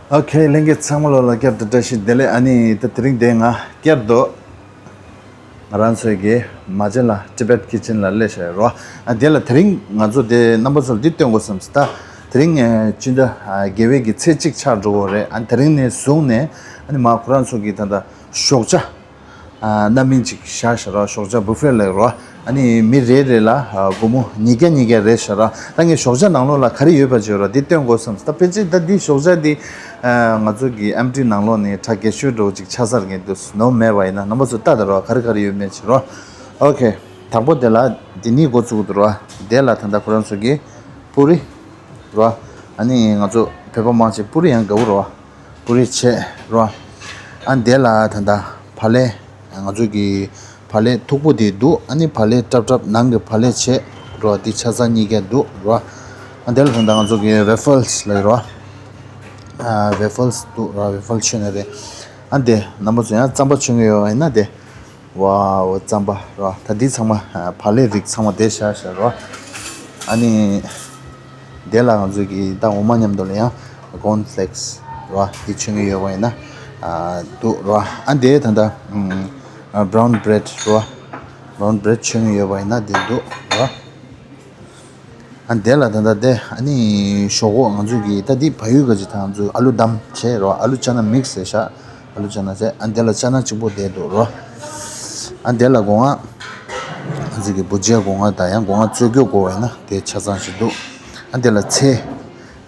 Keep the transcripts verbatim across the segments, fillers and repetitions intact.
ཨོ་ཁེ། ལྷན་རྒྱས་ཚང་མ་ལོ་ལ་བསྐྱར་དུ་བཀྲ་ཤིས་བདེ་ལེགས། ཨ་ནི་ད་དེ་རིང་དེ་ང་བསྐྱར་དུ་ང་རང་ཚོའི་གི་མ་ཇེ་ལ་Tibet Kitchen ལ་སླེབས་བཞག་ཡོད་རོ། ཨ་དེ་ལ་དེ་རིང་ང་ཚོ་དེ་རྣམ་པ་ཚོ་ལ་འདི་སྟོན་དགོས་བསམ་སོང་། ད་དེ་རིང་ཨ་སྤྱི་ཟླ་ཨ་བརྒྱད་པའི་གི་ཚེས་གཅིག་ཆགས་འགྲོ་གི་རེད། ཨ་དེ་རིང་ནས་བཟུང་ནས་ཨ་ནི་མ་ཁོ་རང་ཚོ་གི་ད་ད་ཞོགས་ཇ། ཨ་སྣ་མིན་ཅིག་བཞག་བཞག་ར། ཞོགས་ཇ་བུ་ཕེ་ལབ་ར། ཨ་ནི་མི་རེ་རེ་ལ་ཨ་སྒོར་མོ་ཉིས་བརྒྱ་ཉིས་བརྒྱ་རེད་བཞག་ར། ད་ངས་ཞོགས་ཇ་ནང་ལོགས་ལ་ག་རེ་ཡོད་པ་བརྗོད་ར་འདི་སྟོན་དགོས་བསམ། ད་ཕལ་ཆེར་ད་འདི་ཞོགས་ཇ་འདི་ཨ་ང་ཚོ་གི་ཨེམ་ཊི་ནང་ལོགས་ནས་གྲ་རྒྱས་ཤོས་འདྲ་བོ་ཅིག་ཆགས་ཚར་ངེས་འདུག་ནོར་མེད་པ་ཡིན་ན་རྣམ་པ་ཚོ་ལྟ་དང་ར། ག་རེ་ག་རེ་ཡོད་མེད་བྱེད་ར། ཨོ་ཁེ། དང་པོ་དེ་ལ་འདི་ནི་འགོ་བཙུགས་འདུག་ར། དེ་ལ་ད་ད་ཁོ་རང་ཚོ་གི་པུ་རི་ར། ཨ་ནི་ང་ཚོ་བོད་པ་མང་ཆེ་པུ་རི་ཡང་དགའ་བོ་ར། པུ་རི་བྱས་རོ། ཨ་འདི་ལ་ད་ལྟ་བག་ལེབ། ང་ཚོ་གི་བག་ལེབ་མཐུག་པོ་དེ་འདུག་ཨ་ནི་བག་ལེབ་སྲབ་སྲབ་ནང་གི་བག་ལེབ་བྱས་རོ། འདི་ཆ་ཚང་གཉིས་ཀ་འདུག་རོ། ཨ་འདི་ལ་ད་ལྟ་ང་ཚོ་གི་ཝེ་ཕལ་ལབ་རོ། ཨ་ཝེ་ཕལ་འདུག་རོ། ཝེ་ཕལ་མཆོད་ནི་རེད། ཨ་འདི་རྣམ་པ་ཚོ་ཡང་རྩམ་པ་མཆོད་ཀྱི་ཡོད་པ་ཡིན་ན་དེ། ཝའོ། རྩམ་པ་རོ། ད་འདི་ཚང་མ་ཨ་བག་ལེབ་རིགས་ཚང་མ་དེ་བཞག་བཞག་རོ། ཨ་ནི་དེ་ལ་ང་ཚོ་གི་ད་འོ་མ་མཉམ་དུ་ལ་ཡང་corn flakes རོ། འདི་མཆོད་ཀྱི་ཡོད་པ་ཡིན་ན་ཨ་འདུག་རོ། ཨ་འདི་ད་ལྟ་ཨ་brown bread རོ། brown bread མཆོད་ཀྱི་ཡོད་པ་ཡིན་ན་དེ་འདུག་རོ། ཨ་དེ་ལ་ད་ལྟ་དེ་ཨ་ནི་ཞོག་ཁོག་ང་ཚོ་གི་ད་འདི་བལ་ཡུལ་ག་ཅིག་ད་ང་ཚོ་ཨ་ལུ་དམ་བྱས་རོ། ཨ་ལུ་ཅ་ན་mix བྱས་ཤག་ཨ་ལུ་ཅ་ན་བྱས། ཨ་དེ་ལ་ཅ་ན་གཅིག་པོ་བསྡད་འདུག་རོ། ཨ་དེ་ལ་སྒོ་ང་ང་ཚོ་གི་བུ་ཇ་སྒོ་ང་དང་ཡང་སྒོ་ང་བཙོས་སྐྱོ་དགོས་པ་ཡིན་ན་དེ་ཆ་ཚང་ཞིག་འདུག་ཨ་དེ་ལ་ཚལ།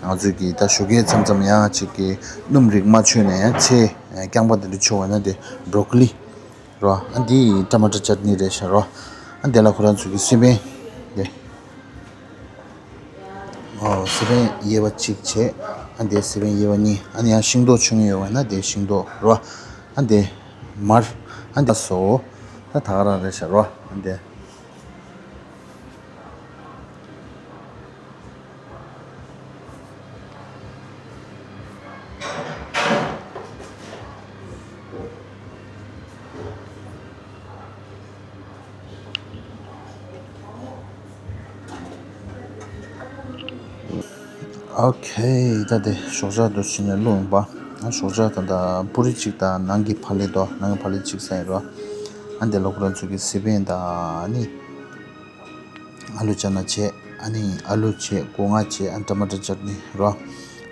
ང་ཚོ་གི་ད་ཞོགས་ཀས་མཚམས་མཚམས་ཡང་ཅིག་གི་སྣུམ་རིགས་མ་མཆོད་ནས་ཡང་ཚལ་རྐྱང་པ་དེ་འདྲ་མཆོད་པ་ཡིན་ན་དེ་broccoli རོ། ཨ་འདི་tomato chutney རེད་ཤག་རོ། ཨ་འདི་ལ་ཁོ་རང་ཚོ་གི་སི་པན་དེ། ཨོ་སི་པན་གཡས་པ་གཅིག་བྱས། ཨ་འདི་སི་པན་གཡས་པ་གཉིས། ཨ་ནི་ཡང་ཤིང་ཏོག་མཆོད་ཀྱི་ཡོད་པ་ཡིན་ན་དེ་ཤིང་ཏོག་རོ། ཨ་འདི་མར། ཨ་འདི་སོ། ད་ད་ག་རང་རེད་ཤག་རོ། ཨ་འདི། ཨོ་ཁེ། ད་དེ་ཞོགས་ཇ་དུ་ཕྱིན་ནས་བླུགས་ཡོང་པ། ཨ་ཞོགས་ཇ་དང་ད་པུ་རི་གཅིག་དང་ནང་གི་བག་ལེབ་དོ། ནང་གི་བག་ལེབ་གཅིག་ཟ་ཡིན་རོ། ཨ་འདི་ལོ་ཁོ་རང་ཚོ་གི་སི་པན་དང་ཨ་ནི། ཨ་ལུ་ཅ་ན་བྱས། ཨ་ནི་ཨ་ལུ་བྱས། སྒོ་ང་བྱས། ཨ་tomato chutney རོ།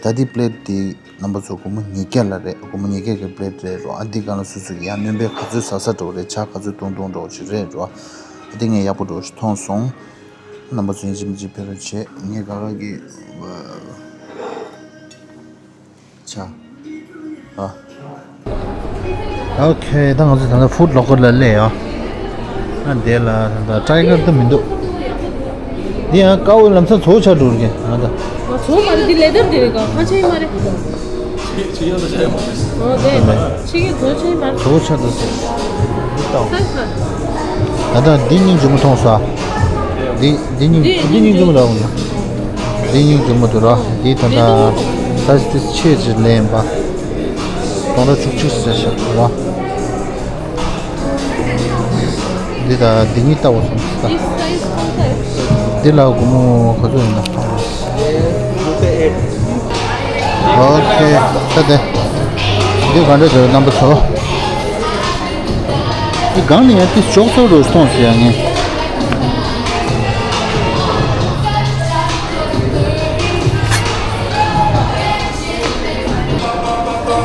ད་འདི་པི་ལེཊ་འདི་རྣམ་པ་ཚོ་སྒོར་མོ་ཉིས་བརྒྱ་ལ་རེད། སྒོར་མོ་ཉིས་བརྒྱ་གི་པི་ལེཊ་རེད་རོ། ཨ་འདི་སྒང་ལ་སོ་སོ་གི་ཡང་སྣོན་པ་ག་ཚོད་ཟ་ས་འགྲོ་རེད། ཇ་ག་ཚོད་བཏུང་བཏུང་འགྲོ་ཞིག་རེད་རོ། ཨ་འདི་ངས་ཡག་པོ་འགྲོ་ཞིག་མཐོང་སོང་། རྣམ་པ་ཚོ་ཡིན་གཅིག་མིན་གཅིག་ཕེབས་རོགས་བྱེད། ངས་ག་ག་གི་ཆ། ཨ། ཨོ་ཁེ། ད་ང་ཚོ་ད་ལྟ་ཧྥུཌ་ལོ་ཀར་ལ་སླེབས་ཡོད། ཨ་འདི་ལ་ད་ལྟ་ཊའི་གར་ད་མི་འདུག་འདི་ཡང་དཀར་པོ་ལམ་སང་བཙོག་ཆགས་འགྲོ་གི་ང་ད། ཨ་བཙོག་མ་རེད། འདི་ལེ་དར་འདི་རེད་ག་ཁ་ཆེ་མ་རེད། ཨོ་དེ་ཕྱི་གི་བཙོག་ཆེ་མ་རེད། བཙོག་ཆགས་འདུག་ཟེར། འདི་ལྟ་བ། ད་ལྟ་འདི་སྙིང་རྗེ་མོ་མཐོང་སོང་། འདི་འདི་སྙིང་འདི་འདི་སྙིང་རྗེ་མོ་ར་འོང་ཡ། འདི་སྙིང་རྗེ་མོ་འདུག་ར། འདི་ད་ལྟ་ད་ཅི་ཆེ་ཅིག་ལེན་པ། སྟོང་ཕྲག་བཅུ་གཅིག་ཟེར་ཤག་ར། འདི་ད་འདི་གཉིས་ལྟ་བ་སོང་ད། འདི་ལ་སྒོར་མོ་ག་ཚོད་ཡིན་ན། ཨོ་ཁེ། ད་དེ་འདི་ག་འདྲ་འདུག་རྣམ་པ་ཚོ། འདི་སྒང་ནས་ཡང་དེ་ཞོག་ཚོགས་རུ་སོང་ཟེར་ཡ་ངས།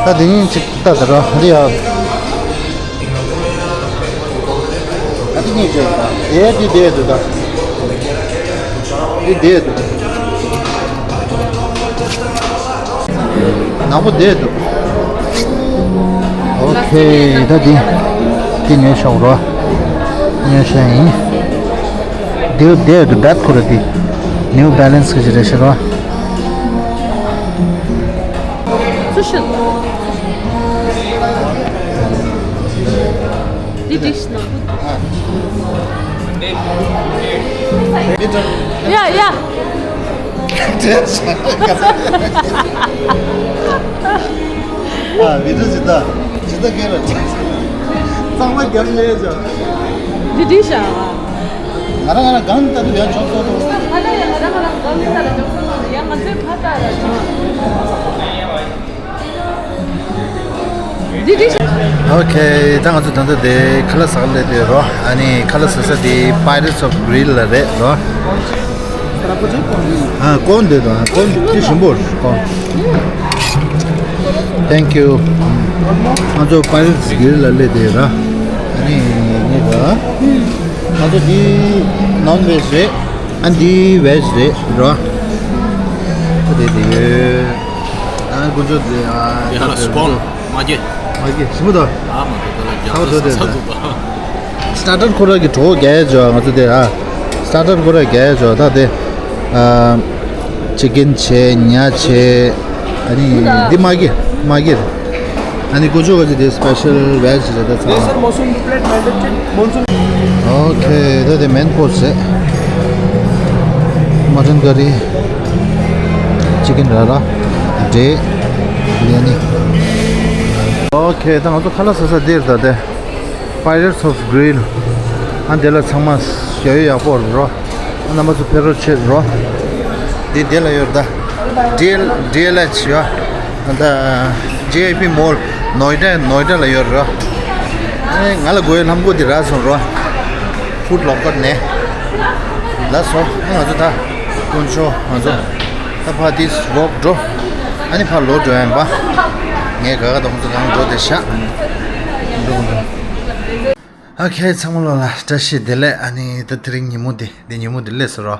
ད་དེ་ཡིན་ཅིག་ལྟ་དེ་ར་འདི་ཡ། ཨ་དེ་གཉིས་ཅིག་དེ་དེ་དེ་དེ་ད། འདི་དེ་དེ། ནག་པོ་བསྡད་འདུག་ཨོ་ཁེ། ད་འདི་འདི་ཉོས་ཤོག་རོ། ཉོས་ཤོག་ཡིན། འདི་བསྡད་འདུག་བེད་ཁོ་ར་འདི། New Balance གི་ཅི་རེད་ཤི་རོ། སུ་ཤི། འདི་འགྲིག་ཤི་ན། ཡ་ཡ། ཨ་བི་ཌིའོ་ཇི་ལྟ་ཇི་ལྟ་སྐད་ར་ཅིག་གཙང་མ་རྒྱབ་ལས་ཅོ། འདི་འདྲི་ཤ། ང་རང་ང་རང་གང་ལྟ་དུ་ཡང་ཆོག་སོ་དུ། ང་རང་ཡང་ང་རང་ང་རང་གང་ལྟ་ལ་ཆོག་སོ་ཡང་ང་ཚོའི་ཕ་ལྟ་ལ་ཆོག་འདི་འདི། ཨོ་ཁེ། ད་ང་ཚོ་ད་ལྟ་དེ་ཁ་ལག་ཟ་ག་སླེབས་བསྡད་རོ། ཨ་ནི་ཁ་ལག་ཟ་ས་དེ་Pirates of Grill ལ་རེད་རོ། ཨ་ཀོན་དེ་དང་ཀོན་དེ་ཞིམ་པོ་རེད་ཀོན། Thank you. ང་ཚོ་Pirates Grill ལ་སླེབས་བསྡད་ར། ཨ་ནི་ངས་ད་ང་ཚོ་འདི་non veg རེད། ཨ་འདི་veg རེད་རོ། ཨ་དེ་དེ་ཡོད། ཨ་ཀུན་སྤྱོད་དེ་ཨ། ཡ་ཧ་ལ་སྐོལ་མ་གྱེས། མ་གྱེས་ཞིམ་པོ་དང་། ཨ་མ་དེ་དེ་ལ་རྒྱ་ཁ་ས་ས་འདུག་པ། Starter ཁོ་ར་གི་གྲོགས་རྒྱག་ཡ་བྱོས། ང་ཚོ་དེ་ཨ་starter ཁོ་ར་རྒྱག་ཡ་བྱོས། ད་དེ་ཨ་chicken བྱས། ཉ་བྱས། ཨ་ནི་འདི་མ་གྱེས་མ་གྱེས་རེད། ཨ་ནི་ཀུན་སྤྱོད་ག་ཚོད་དེ་special veg རེད་ད་ཚང་མ། ཨོ་ཁེ། ད་དེ་main course རེད། Mutton curry, chicken ར་ར། འབྲས། ལེ་ནི། ཨོ་ཁེ། ད་ང་ཚོ་ཁ་ལག་ཟ་ས་འདིར་ད་དེ་Pirates of Grill། ཨ་འདི་ལ་ཚང་མ་ཞབས་ཡག་པོ་རོ། ཨ་རྣམ་པ་ཚོ་ཕེབས་རོགས་བྱེད་རོ། འདི་འདི་ལ་ཡོད་ད། ཌི་ཨེལ་ཌི་ཨེལ་ཨེཆ་ཡོད། ཨ་ད་ཇེ་ཨའི་པི་མོལ་ནོའི་ཌ་ནོའི་ཌ་ལ་ཡོད་རོ། ཨེ་ང་ལ་དགོས་ཡོད་ལྷམ་གོག་འདི་རག་སོང་རོ། Foot Locker ནས། ལགས་སོ། ཨ་ང་ཚོ་ད་དཀོན་མཆོག་ང་ཚོ་ད་ཕར་དེ་walk འགྲོ། ཨ་ནི་ཕར་ལོག་འགྲོ་ཡིན་པ། ངས་ག་ག་དང་ཁོང་ཚོ་གང་འགྲོ་དེ་ཤག་འགྲོ་འགྲོ། ཨ་ཁེ། ཚང་མ་ལོ་ལ་བཀྲ་ཤིས་བདེ་ལེགས། ཨ་ནི་ད་དེ་རིང་ཉིན་མོ་འདི་འདི་ཉིན་མོ་འདི་སླེབས་སོང་རོ།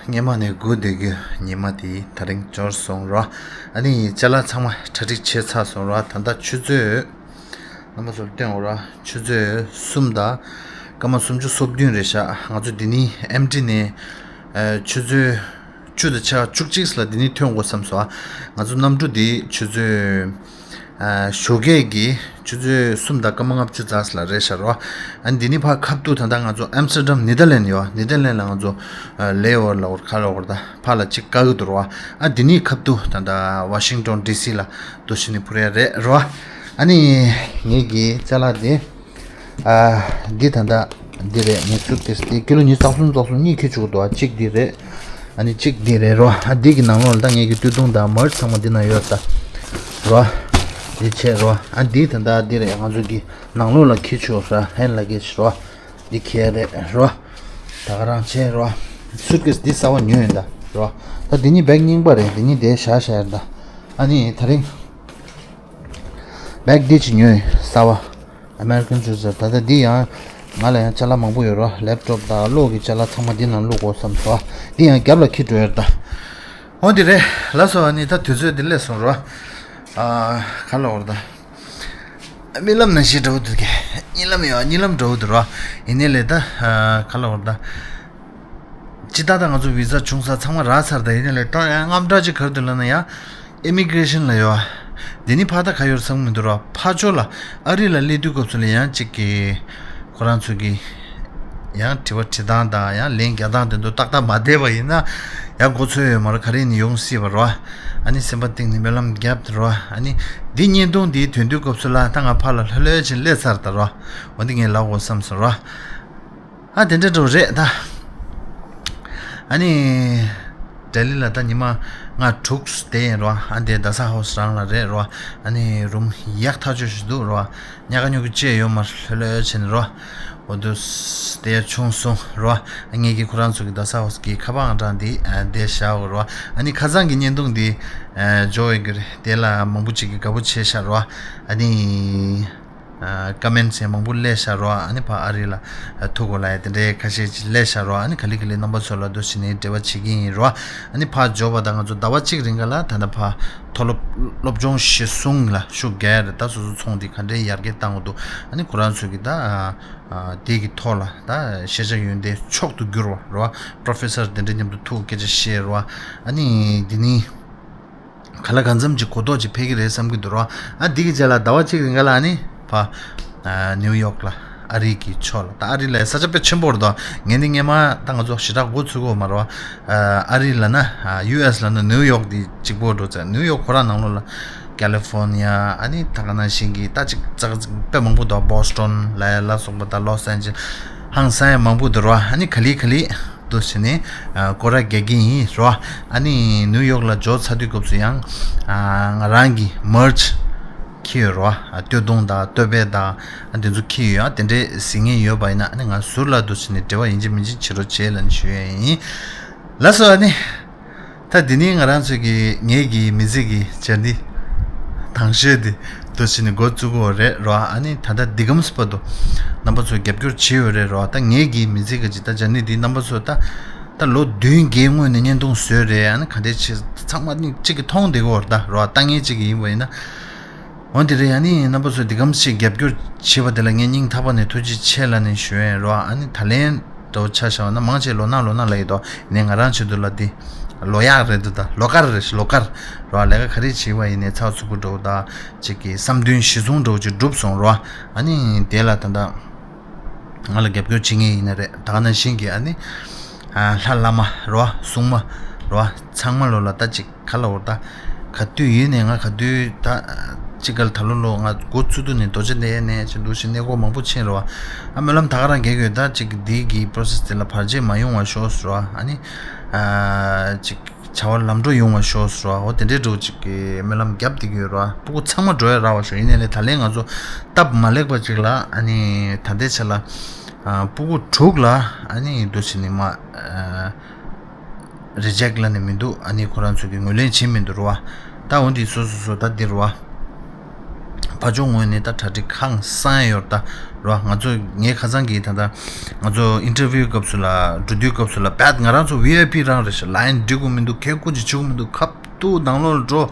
སྔས་མ་ནས་སྒུག་བསྡད་རྒྱུ་ཉི་མ་དེ་ད་རིང་འབྱོར་སོང་རོ། ཨ་ནི་ཅ་ལག་ཚང་མ་གྲ་སྒྲིག་བྱས་ཚར་སོང་རོ། ད་ལྟ་ཆུ་ཚོད་རྣམ་པ་ཚོར་སྟོན་འོ་ར། ཆུ་ཚོད་གསུམ་དང་སྐར་མ་སུམ་ཅུ་སོ་བདུན་རེད་ཤག་ང་ཚོ་འདི་ནི་ཨེམ་ཊི་ནས་ཨ་ཆུ་ཚོད་བཅུ་དང་ཕྱེད་ཀ་བཅུ་གཅིག་ལ་འདི་ནི་ཐོན་དགོས་བསམ་སོང་། ང་ཚོ་གནམ་གྲུ་འདི་ཆུ་ཚོད་ཨ་ཞོགས་ཀས་ཀྱི་ཆུ་ཚོད་གསུམ་དང་སྐར་མ་ལྔ་བཅུ་ཙམ་ལ་རེད་ཤག་རོ། ཨ་འདི་ནི་ཕར་ཁ་ཐུག་ད་ལྟ་ང་ཚོ་ཨམ་སི་ཊར་ཌམ་ནེ་དར་ལེན་ཌ་ཡོད། ནེ་དར་ལེན་ཌ་ལ་ང་ཚོ་ཨ་ལེ་ཨོ་ཝར་ལ་འོར་ཁ་ལ་འོར་ད་ཕར་ལ་གཅིག་བཀག་གི་འདུག་རོ། ཨ་འདི་ནི་ཁ་ཐུག་ད་ལྟ་ཝ་ཤིང་ཊོན་ཌི་སི་ལ་འདུག་སེ་ནི་འཕུར་ཡ་རེད་རོ། ཨ་ནི་ངེད་ཀྱི་ཅ་ལག་དེ། ཨ་འདི་ད་ལྟ་འདི་རེད། ངའི་སུཊ་ཀེས་འདི་ཀི་ལོ་ཉི་ཤུ་རྩ་གསུམ་རྩ་གསུམ་གཉིས་འཁྱེར་བཅུག་འདུག་གཅིག་འདི་རེད། ཨ་ནི་གཅིག་འདི་རེད་རོ། ཨ་འདི་གི་ནང་ལོགས་ལ་ད་ངེད་ཀྱི་སྟོད་ཐུང་དང་མར་ཚང་མ་འདི་ན་ཡོད་ད་རོ། འདི་བྱས་རོ། ཨ་འདི་ད་ལྟ་འདི་རེད། ང་ཚོ་གི་ནང་ལོགས་ལ་འཁྱེར་བཅུག་ར་ཧེན་ལ་གེ་ཇི་རོ། འདི་འཁྱེར་རེད་རོ། ད་ག་རང་བྱས་རོ། སུཊ་ཀེས་འདི་གསར་པ་ཉོས་ཡིན་ད་རོ། ད་འདི་གཉིས་བེག་རྙིང་པ་རེད། འདི་གཉིས་དེ་བཞག་བཞག་ཡོད་ད། ཨ་ནི་ད་རིང་བེག་འདི་ཅིག་ཉོས་ཡིན་གསར་པ། American Choicer། ད་ལྟ་འདི་ཡང་ང་ལ་ཡང་ཅ་ལག་མང་པོ་ཡོད་རོ། ལེབ་ཊོབ་དང་གློག་གི་ཅ་ལག་ཚང་མ་འདི་ནང་བླུག་དགོས་བསམ་སོང་། འདི་ཡང་རྒྱབ་ལ་འཁྱེར་འགྲོ་ཡོད་ད། འོ་འདི་རེད། ལགས་སོ། ཨ་ནི་ད་དུས་ཚོད་འདི་སླེབས་སོང་རོ། ཨ་ག་ལ་འོར་ད། རྨི་ལམ་ནང་བཞིན་འདྲ་བོ་འདུག་གས། གཉིད་ལམ་ཡོད། གཉིད་ལམ་འདྲ་བོ་འདུག་རོ། ཡིན་ནའི་ལས་ད་ཨ་ག་ལ་འོར་ད། ཅི་ད་ད་ང་ཚོ་བི་ཟ་བྱུང་ས་ཚང་མ་རག་ཚར་ད། ཡིན་ནའི་ལས་ད་ཡང་དངངས་སྐྲག་ཅིག་ག་རེ་འདུག་ལབ་ན་ཡང་ཨི་མི་གི་རེ་ཤན་ལ་ཡོད། འདི་ནི་ཕ་ད་ག་ཡོད་བསམ་གི་མི་འདུག་རོ། ཕ་ཕྱོགས་ལ་ཨ་རི་ལ་སླེབས་དུས་སྐབས་སུ་ལ་ཡང་གཅིག་གི་ཁོ་རང་ཚོ་གི་ཡང་དྲི་བ་དྲི་སྟངས་དང་ཡང་ལན་རྒྱག་སྟངས་དེ་ཚོ་ཏག་ཏག་མ་བསྡད་པ་ཡིན་ན་ཡང་མགོ་ཚོས་ཡོད་མ་རེད། ག་རེ་ནི་ཡོང་སྲིད་པ་རོ། ཨ་ནི་སེམས་པ་གཏིང་ནས་སྨོན་ལམ་རྒྱབ་དེ་རོ། ཨ་ནི་འདི་བརྙན་ཐུང་འདི་ཐོན་དུས་སྐབས་སུ་ལ་ད་ང་ཕར་ལ་ལྷོད་ལྷོད་བྱས་སླེབས་ཚར་ད་རོ། འོ་འདི་ངས་ལབ་དགོས་བསམ་སོང་རོ། ཨ་དེ་འདྲ་འགྲོ་རེད་ད། ཨ་ནི་ལྡི་ལི་ལ་ད་ཉི་མ་ལྔ་དྲུག་བསྡད་ཡིན་རོ། ཨ་འདི་རྡ་ས་ཧའོ་སི་རང་ལ་རེད་རོ། ཨ་ནི་རུམ་ཡག་ཐག་ཆོད་ཞིག་འདུག་རོ། ཉག་ག་ཉོག་གི་བཅས་ཡོད་མ་ལྷོད་ལྷོད་བྱས་ནས་རོ། འོ་འདུག་བསྡད་ཡ་བྱུང་སོང་རོ། ངེད་ཀྱི་ཁོ་རང་ཚོ་གི་རྡ་ས་ཧའོ་སི་གི་ཁ་པར་ཨང་གྲངས་འདི་ཨ་བསྡད་བཞག་རོ། ཨ་ནི་ཁ་སང་གི་བརྙན་ཐུང་འདི་ཨ་འཇོག་ཡོད་ཀྱི་རེད། དེ་ལ་མང་པོ་ཅིག་གིས་དགའ་པོ་བྱས་ཤག་རོ། ཨ་ནི། ཀ་མེན་ཊི་ཡང་མང་པོ་སླེབས་ཤག་རོ། ཨ་ནི་ཕར་ཨ་རི་ལ་ཐུག་དགོས་ལབ་ཡ་དེ་འདྲའི་ཁ་ཤས་ཅིག་སླེབས་ཤག་རོ། ཨ་ནི་ག་ལེ་ག་ལེ་རྣམ་པ་ཚོ་ལ་འདུག་སེ་ནས་འབྲེལ་བ་བྱེད་ཀྱི་ཡིན་རོ། ཨ་ནི་ཕར་འབྱོར་བ་དང་ང་ཚོ་ཟླ་བ་གཅིག་རིང་ག་ལ་ད་ལྟ་ཕར་མཐོ་སློབ་སློབ་སྦྱོང་གཞི་བཟུང་ལ་ཤུགས་རྒྱག་ཡ་རེད། ད་སོ་སོ་ཚོང་འདི་ག་འདྲའི་ཡར་རྒྱས་བཏང་དགོས་འདུག་ཨ་ནི་ཁོ་རང་ཚོ་གི་ད་དེ་གི་ཐོག་ལ་ད་ཤེས་བྱ་ཡོན་ཏན་མཆོག་ཏུ་གྱུར་བ་རོ། པོ་རོ་ཕེ་སར་དེ་འདྲ་མཉམ་དུ་ཐུག་སྐད་ཆ་བཤད་རོ། ཨ་ནི་འདི་ནི། ག་ལ་གང་འཚམ་གྱི་གོ་རྟོགས་ཅིག་འཕེལ་གྱི་རེད་བསམ་གྱི་འདུག་རོ། ཨ་འདི་གི་རྗེས་ལ་ཟླ་བ་གཅིག་རིང་ག་ལ་ཨ་ནི་ཕ་ཨ་ནིའུ་ཡོག་ལ་ཨ་རི་གི་ཕྱོགས་ལ། ད་ཨ་རི་ལ་ས་ཆ་དཔེ་ཆེན་པོ་རེད་དོ། ངས་འདི་སྔས་མ་ད་ང་ཚོ་ཞེ་དྲག་མགོ་ཚོས་གི་ཡོད་མ་རེད་བ། ཨ་རི་ལབ་ན་ཡུ་ཨེས་ལབ་ན་ནིའུ་ཡོག་འདི་གཅིག་པོ་འགྲོ་ཚར། ནིའུ་ཡོག་ཁོ་རང་ནང་ལོགས་ལ་ཀ་ལི་ཧྥོར་ནི་ཡ། ཨ་ནི་ད་ག་ནང་བཞིན་གྱི་ད་ཅིག་ཙག་ཙིག་དཔེ་མང་པོ་འདུག་བོ་སི་ཊོན་ལ་ཡ་ལ་སོགས་པ། ད་ལོ་སི་ཨན་ཇེ་ལི་སི་ཧང་སང་ཡ་མང་པོ་འདུག་རོ། ཨ་ནི་ག་ལེ་ག་ལེ། འདུག་སེ་ནས་ཨ་སྐོར་ར་རྒྱག་གི་ཡིན་རོ། ཨ་ནི་ནིའུ་ཡོག་ལ་འབྱོར་ཚར་དུས་སྐབས་སུ་ཡང་ཨ་ང་རང་གི་མར་ཆི་ འཁྱེར་ཡོད་རེད་བ། སྟོད་ཐུང་དང་སྟོད་པ་དང་དེ་ཚོ་འཁྱེར་ཡོད། ཨ་དེ་འདྲའི་གཟིགས་མཁན་ཡོད་པ་ཡིན་ན་ཨ་ནི་ང་ཟུར་ལ་འདུག་བྱས་ནས་འབྲེལ་བ་ཡིན་གཅིག་མིན་གཅིག་བྱེད་རོགས་བྱེད་ལབ་ནས་ཞུ་ཡས་ཡིན། ལགས་སོ། ཨ་ནི་ད་འདི་ནི་ང་རང་ཚོ་གི་ངེད་ཀྱི་མི་ཚེ་གི་ཇར་ནི་དང་ཤོས་དེ་འདུག་བྱས་ནས་འགོ་བཙུགས་ཀྱི་ཡོད་རེད་རེད་བ། ཨ་ནི་ད་ལྟ་འདི་གམ་སྤ་དུ་རྣམ་པ་ཚོ་རྒྱབ་སྐྱོར་བྱེད་ཡོད་རེད་རེད་བ། ད་ངེད་ཀྱི་མི་ཚེ་གི་ཇི་ལྟ་ཇར་ནི་འདི་རྣམ་པ་ཚོ་ད་ད་ལོ་བདུན་བརྒྱད་སྔོན་ནས་བརྙན་ཐུང་བཟོས་རེད། ཨ་ནི་ག་འདྲས་བྱས་ཚང་མ་ནི་གཅིག་གི་མཐོང་བསྡད་ཀྱི་ཡོད་རེད་ད་རེད་བ། ལྟ་མཁན་གཅིག་གི་ཡིན་པ་ཡིན་ན། འོ་འདི་རེད། ཨ་ནི་རྣམ་པ་ཚོས་འདི་གམ་ཞིག་རྒྱབ་སྐྱོར་བྱེད་པ་དེ་ལ་ངས་སྙིང་ཐག་པ་ནས་ཐུགས་རྗེ་ཆེ་ལབ་ནས་ཞུ་ཡས་རོ། ཨ་ནི་ད་ལན་འདྲ་བོ་ཆ་བཞག་པ་ན་མང་ཆེ་ལོ་ན་ལོ་ན་ལ་ཡི་དོ་ནས་ང་རང་ཆེད་དུ་ལ་འདི་ལོ་ཡག་རེད་འདུག་ད་ལོ་དཀར་རེད་ལོ་དཀར་རོ། ལས་ཀ་ག་རེ་བྱས་པ་ཡིན་ནས་ཚགས་ཚུད་པོ་འདྲ་བོ་ད་ཅིག་གི་བསམ་དོན་གཞི་བཟུང་འདྲ་བོ་ཅིག་འགྲུབ་སོང་རོ། ཨ་ནི་དེ་ལ་ད་ད། ང་ལ་རྒྱབ་སྐྱོར་བྱེད་མཁན་ཡིན་ན་རེད། ད་ག་ནང་བཞིན་གྱི་ཨ་ནི་ཨ་ལྷ་བླ་མ་རོ་སྲུང་མ་རོ་ཚང་མ་ལོ་ལ་ད་ཅིག་ག་ལ་འོར་ད་ག་དུས་ཡིན་ནས་ང་ག་དུས་ད་ཅིག་ག་ལ་ད་ལོ་ལོ་ང་འགོ་ཚུགས་དུས་ནས་རྡོ་རྗེ་གདན་ནས་ཅིག་འདུག་ཞིག་གནས་སྐོར་མང་པོ་ཕྱིན་རོ། ཨ་སྨོན་ལམ་ད་ག་རང་རྒྱག་གི་ཡོད། ད་ཅིག་འདི་གི་པོ་རོ་སེ་སི་དེ་ལ་བར་ཆད་མ་ཡོང་བ་ཤོག་ཟེར་རོ། ཨ་ནི་ཨ་ཅིག་བྱ་བ་ལམ་འགྲོ་ཡོང་བ་ཤོག་ཟེར་བ། འོ་དེ་འདྲའི་འགྲོ་ཅིག་གི་སྨོན་ལམ་བརྒྱབ་བསྡད་ཀྱི་ཡོད་ར། སྤུ་གུ་ཚང་མ་འགྲོ་ཡ་རག་པ་ཤོག་ཡིན་ནའི་ལས་ད་ལན་ང་ཚོ་སྟབས་མ་ལེགས་པ་ཅིག་ལ་ཨ་ནི་ད་ལྟའི་ཆ་ལ་ཨ་སྤུ་གུ་དྲུག་ལ་ཨ་ནི་འདུག་བྱས་ནས་མ་ཨ་རི་ཇེག་ལབ་ནས་མི་འདུག་ཨ་ནི་ཁོ་རང་ཚོ་གི་ངོས་ལེན་བྱེད་མི་འདུག་ར་བ། ད་འོ་འདི་སོ་སོ་སོ་ད་འདི་ར་བ། ཕར་ཕྱོགས་ངོས་ནས་ད་གྲ་སྒྲིག་ཁང་གསང་ཡོད་ད་རོ། ང་ཚོ་ངའི་ཁ་སང་གི་ད་ལྟ་ང་ཚོ་ཨིན་ཊར་བིའུ་སྐབས་སུ་ལ་འགྲོ་དུས་སྐབས་སུ་ལ་བད་ང་རང་ཚོ་ཝི་ཨའི་པི་རང་རེད་ཤག་ལའིན་འགྲིག་གི་མི་འདུག་གད་སྐུ་ཅིག་བྱེད་གི་མི་འདུག་ཁ་ཐུག་ནང་ལོགས་ལ་འགྲོ་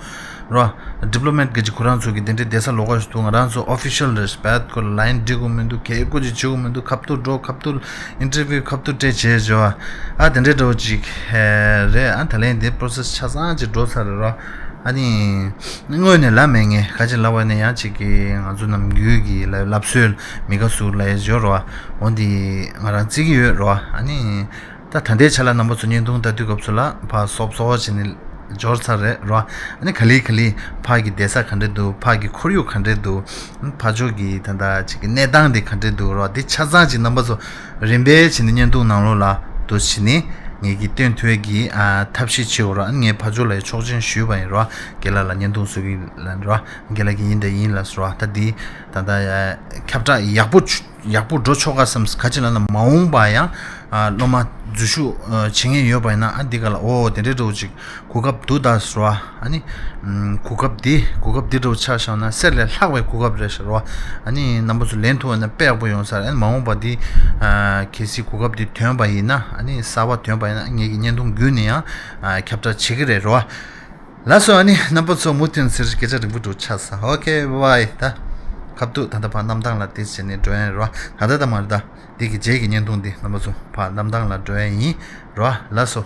རོ། ཌི་པི་ལོ་མེཊ་གི་ཅིག་ཁོ་རང་ཚོ་གི་དེ་འདྲའི་བསྡད་ས་ལོགས་ཀ་ཞིག་འདུག་ང་རང་ཚོ་ཨོ་ཕི་ཤལ་རེད་ཤག་བད་ཁོ་ལ་ལའིན་འགྲིག་གི་མི་འདུག་གད་སྐུ་ཅིག་བྱེད་གི་མི་འདུག་ཁ་ཐུག་འགྲོ་ཁ་ཐུག་ཨིན་ཊར་བིའུ་ཁ་ཐུག་སྤྲད་བྱས་བྱས་བ། ཨ་དེ་འདྲའི་འདྲ་བོ་ཅིག་རེད། ཨ་ད་ལན་དེ་པོ་རོ་སེ་སི་ཆ་ཚང་ཅིག་འགྲོ་ཚར་རེད་རོ། ཨ་ནི། དངོས་ནས་ལབ་མེད་ངས་ག་ཅི་ལབ་པ་ནས་ཡང་ཅིག་གི་ང་ཚོ་ནམ་རྒྱུན་གྱི་ལབ་ལབ་སྲོལ་མི་དགའ་ཟུར་ལ་ཡ་འབྱོར་རོ། འོ་འདི་ང་རང་བརྩི་གི་ཡོད་རོ། ཨ་ནི། ད་ད་ལྟའི་ཆ་ལ་རྣམ་པ་ཚོ་བརྙན་ཐུང་ལྟ་དུས་སྐབས་སུ་ལ་ཕར་སོབ་སོབ་བྱས་ནས་འབྱོར་ཚར་རེད་རོ། ཨ་ནི་ག་ལེ་ག་ལེ་ཕར་གྱི་བསྡད་ས་ག་འདྲ་འདུག་ཕར་གྱི་ཁོར་ཡུག་ག་འདྲ་འདུག་ཕར་ཕྱོགས་ཀྱི་ད་ལྟ་ཅིག་གི་གནས་སྟངས་དེ་ག་འདྲ་འདུག་རོ། འདི་ཆ་ཚང་ཅིག་རྣམ་པ་ཚོ་རིམ་པས་བྱས་ནས་བརྙན་ཐུང་ནང་ལོགས་ལ་འདུག་བྱས་ནས་ངེད་ཀྱིས་སྟོན་ཐུབ་ཀྱི་ཨ་ཐབས་ཤེས་བྱེད་འོ་ར། ངས་ཕར་ཕྱོགས་ལ་ཡང་ཆོག་མཆན་ཞུས་པ་ཡིན་རོ། རྒན་ལགས་ལ་བརྙན་ཐུང་བཟོ་གི་ལ་རོ། རྒན་ལགས་ཀྱི་ཡིན་དང་ཡིན་ལ་ཟེར་བ། ད་འདི་ད་ལྟ་ཁྱབ་བསྒྲགས་ཡག་པོ་ཆུ་ཡག་པོ་འགྲོ་ཆོག་ག་བསམ། ག་ཅི་ལབ་ན་མ་འོངས་པ་ཡང་ཨ་སློབ་མ་འཛུལ་ཞུགས་ཨ་བྱེད་མཁན་ཡོད་པ་ཡིན་ན་ཨ་འདི་ག་ལ་འོ་དེ་འདྲའི་འདྲ་བོ་ཅིག་གོ་སྐབས་འདུག་ད་ཟེར་བ། ཨ་ནི། ཨམ། གོ་སྐབས་འདི་གོ་སྐབས་འདི་འདྲ་བོ་ཆ་བཞག་ན་གསེར་ལས་ལྷག་པའི་གོ་སྐབས་རེད་ཟེར་བ། ཨ་ནི་རྣམ་པ་ཚོ་ལེན་ཐུབ་པ་ན་དཔེ་ཡག་པོ་ཡོང་ས་རེད། ཨ་ནི་མ་འོངས་པ་འདི་ཨ་གལ་སྲིད་གོ་སྐབས་འདི་ཐོན་པ་ཡིན་ན་ཨ་ནི་གསར་པ་ཐོན་པ་ཡིན་ན་ངེད་ཀྱི་བརྙན་ཐུང་བརྒྱུད་ནས་ཡང་ཨ་ཁྱབ་བསྒྲགས་བྱེད་ཀྱི་རེད་རོ། ལགས་སོ། ཨ་ནི་རྣམ་པ་ཚོ་མུ་མཐུད་ཟེར་སྐད་ཆ་རིང་པོ་འགྲོ་ཆགས་ས། ཨོ་ཁེ་བྷའི་བྷའི། ད་ཁ་ཐུག་ད་ལྟ་ཕར་གནམ་ཐང་ལ་དེ་བྱས་ནས་འགྲོ་ཡ་རོ། ད་ལྟ་ད་མ་རེད་ད། འདི་གི་རྗེས་ཀྱི་བརྙན་ཐུང་འདི་རྣམ་པ་ཚོ་ཕར་གནམ་ཐང་ལ་འགྲོ་ཡ་ཡིན་རོ། ལགས་སོ།